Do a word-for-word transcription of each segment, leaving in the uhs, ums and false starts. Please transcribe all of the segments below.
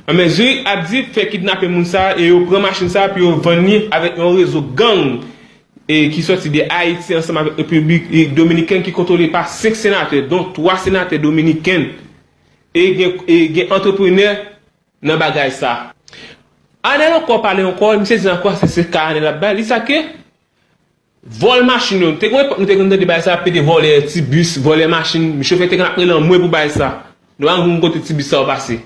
Anben, Zurich ap di fè kidnape moun sa a e yo pran machin sa a pou yo vann li avèk yon rezo gang e ki sòti de Ayiti ansanm avèk Repiblik e Dominikèn ki kontwole pa senk senatè, don twa senatè dominiken e gen, e gen antreprenè nan bagay sa. Anèl ankò pale ankò, misye di ankò se, se ka Anèl ap bay, li sa ke vòl machin yo. Te gen yon epòk nou te konn tande bagay sa, pede vòlè ti bis, vòlè machin, chofè te konn ap rele anmwe pou bagay sa. Nou pa konn kote ti bis sa yo pase.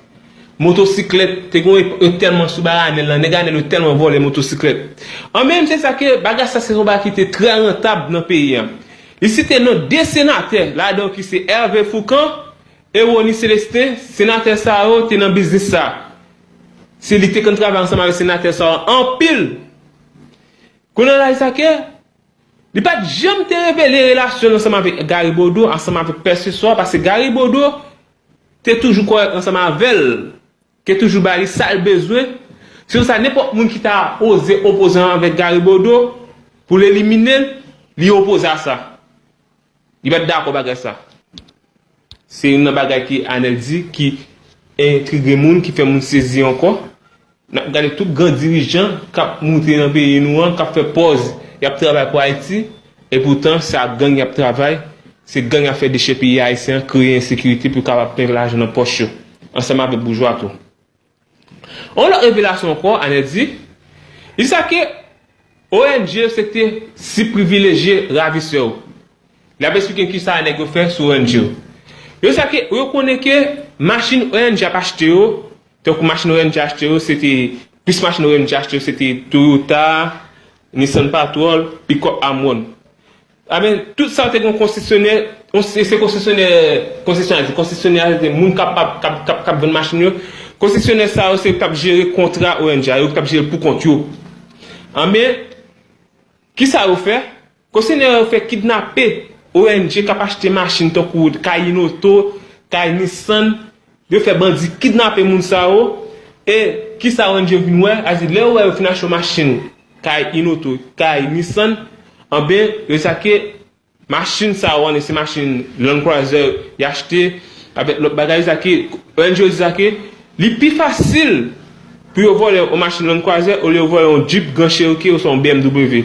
Motosiklèt, te gen yon epòk yo tèlman sou bagay Anèl lan, nèg Anèl yo tèlman vòlè motosiklèt. Anben, misye di sa ke bagay sa se yon bagay ki te trè rantab nan peyi a. Li site non de senatè, ladan ki se Hervé Fourcand e Rony Célestin, senatè sa yo te nan biznis sa. Se li te konn travay ansanm avèk senatè sa yo anpil. Kounye a la, li sa ke li pa t janm te revele relasyon l ansanm avèk Gary Bodeau, ansanm avèk pèseswa, paske Gary Bodeau te toujou kòrèk ansanm avè l, ke toujou ba li sa l bezwen. Se pou sa, nenpòt moun ki ta oze opoze ansanm avèk Gary Bodeau pou l elimine l, li opoze a sa. Li pa t dakò bagay sa. Se youn nan bagay ki Anèl di ki entrige moun, ki fè moun sezi ankò. N ap gade tout gran dirijan k ap moute nan peyi nou an, k ap fè pòz y ap travay pou Ayiti, epoutan se ak gang y ap travay, se gang y ap fè dechèpiye ayisyen an, kreye ensekirite pou yo kapab plen lajan nan pòch yo, ansanm avèk boujwa tou. Yon lòt revelasyon ankò, Anèl di, li sa ke O N G yo se te sib privilejye ravisè yo. L ap esplike kisa nèg yo fè sou O N G yo. Yo sa ke, yo konnen ke machin O N G ap achte yo, tankou machin O N G achte yo, se te, plis machin O N G achte yo, se te Toyota, Nissan Patrol, pikòp Amwon. Anben, tout sa yo te gen konsesyonè, se, se konsesyonè, konsesyonè, konsesyonè a se te moun k ap, k ap, k ap, k ap, k ap vann machin yo. Konsesyonè sa yo se yo k t ap jere kontra O N G a, yo k t ap jere l pou kont yo. Anben, kisa yo fè? Konsesyonè yo fè kidnape O N G k ap achte machin tankou Kay Inoto, Kay Nissan, yo fè bandi kidnape moun sa yo, e kisa O N G vin wè? A di lè yo wè yo fin achte yon machin, Kay Inoto, Kay Nissan, anben, yo sa ke machin sa yo, anben, se machin Land Cruiser y achte, avèk lòt bagay, sa ke O N G yo di sa ke li pi fasil pou yo vòlè yon machin Land Cruiser olye yo vòlè yon Jeep Grand Cherokee oswa yon B M W.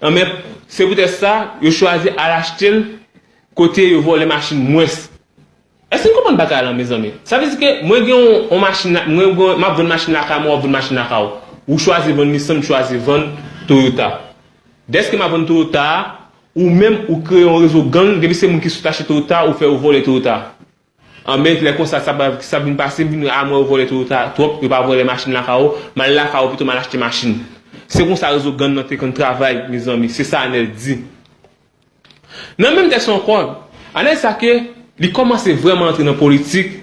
Anben, se poutèt sa, yo chwazi al achte l kote yo vòlè machin mwens. Èske n konprann bagay la, mezanmi? Sa vle di ke mwen gen yon, yon machin, mwen gen, m ap vann machin lakay mwen, w ap vann machin lakay ou. Ou chwazi vann Nissan, m chwazi vann Toyota. Dèske m ap vann Toyota a, ou menm, ou kreye yon rezo gang, depi se moun ki sot achte Toyota, ou fè yo vòlè Toyota. Anben, lè konsa, sa, sa vin pase, m vin, a, mwen, yo vòlè Toyota twòp, yo pa vòlè machin lakay ou, m al lakay ou pito m al achte machin. Se konsa rezo gang nan te konn travay, mezanmi, se sa Anèl di. Nan menm tèks ankò, Anèl di sa ke li kòmanse vrèman antre nan politik,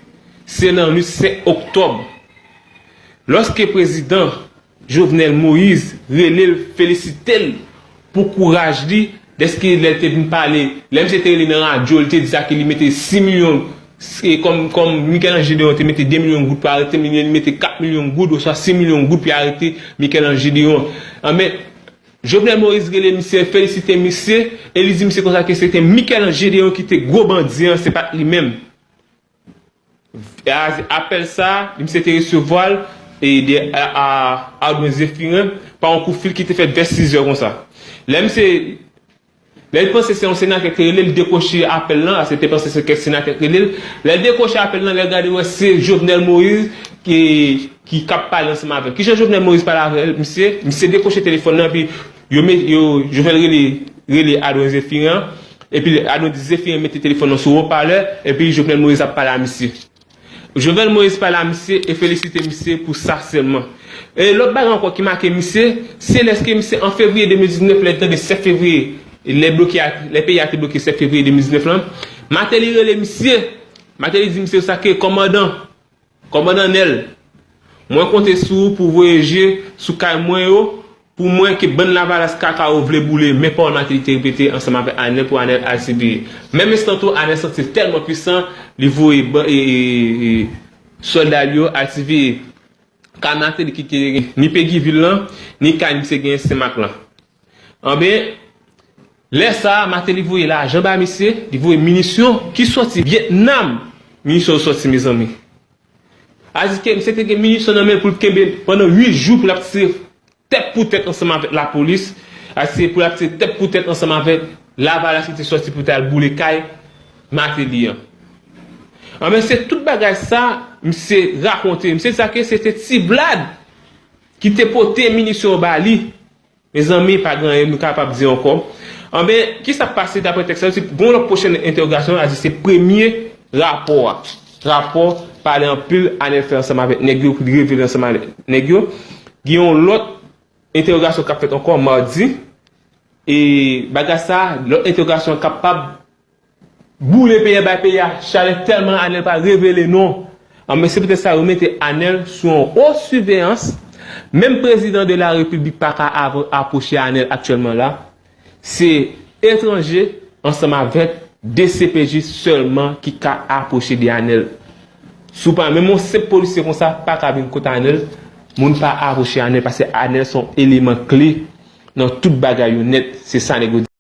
se nan nuit senk oktòb, lòske prezidan Jovenel Moïse rele l, felisite l pou kouraj li, dèske lè l te vin pale, lè misye te rele nan radyo, li te di sa ke li mete sis milyon, e kòm, kòm Michel-Ange Gédéon te mete de milyon goud pou arete, li mete kat milyon goud oswa sis milyon goud pou arete Michel-Ange Gédéon. Anben, Jovenel Moïse rele misye, felisite misye, e li di misye konsa ke se te Michel-Ange Gédéon ki te gwo bandi an, se pa t li menm. E a, apèl sa, misye te resevwa l e de, a, a, Ardouin Zéphirin pa yon kout fil ki te fèt vè sizè konsa. Lè misye, lè l panse se yon senatè ki te rele l, li dekwoche apèl lan, se te panse se kèk senatè ki rele l. Lè l dekwoche apèl lan, lè l gade, wè se Jovenel Moïse ki, ki k ap pale ansanm avè l. Kijan Jovenel Moïse pale avè l, misye? Misye dekwoche telefòn nan, epi yo met, yo, Jovenel rele, rele Ardouin Zéphirin an, epi Ardouin Zéphirin mete telefòn nan sou wopalè, epi Jovenel Moïse ap pale a misye. Jovenel Moïse pale a misye e felisite misye pou sa sèlman. E lòt bagay ankò ki make misye, se lèske misye an fevriye de mil diznèf, lè tande sèt fevriye, lè bloke a, lè peyi a te bloke sèt fevriye de mil diznèf lan, Martelly rele misye. Martelly di misye sa ke kòmandan, kòmandan Nèl, mwen konte sou ou pou voye je sou kay mwen yo, pou mwen ke bann Lavalas kaka yo vle boule, men pawòl Martelly te repete ansanm avèk Anèl pou Anèl al siveye. Menm enstan tou, Anèl santi l tèlman pwisan, li voye ban-, e, e, e, sòlda l yo al siveye kay Martelly ki te gen ni Peguy Ville lan, ni kay misye genyen Senmak lan. Anben, lè sa a, Martelly voye lajan ba misye, li voye minisyon ki sòti Vyetnam. Minisyon yo sòti, mezanmi. Aldi ke misye te gen minisyon nan men l pou l kenbe l pandan uit jou pou l ap tire tèt pou tèt ansanm avèk lapolis, a se pou l ap tire tèt pou tèt ansanm avèk Lavalas ki te sòti pou t al boule kay Mateli an. Anben, se tout bagay sa misye rakonte. Misye di sa ke se te Ti Vlad ki te pote minisyon yo ba li. Mezanmi, pa gen anyen nou kapab di ankò. Anben, kisa k pase daprè tèks la? Se gon lòt pwochèn entèwogasyon, a di se premye rapò a. Rapò pale anpil, Anèl fè ansanm avèk nèg yo, pou li revele ansanm avèk nèg yo. Gen yon lòt entèwogasyon k ap fèt ankò madi. E bagay sa, lòt entèwogasyon kapab boule peyi a, bay peyi a chalè tèlman Anèl pa revele non. Anben, se poutèt sa yo mete Anèl sou yon wo siveyans. Menm prezidan de la repiblik pa ka av- apwoche Anèl aktyèlman la. Se etranje ansanm avèk D C P J sèlman ki ka apwoche de Anèl. Si w pa menm yon senp polisye konsa pa ka vin kot Anèl, moun pa apwoche Anèl paske Anèl se yon eleman kle nan tout bagay yo nèt. Se sa nèg yo di.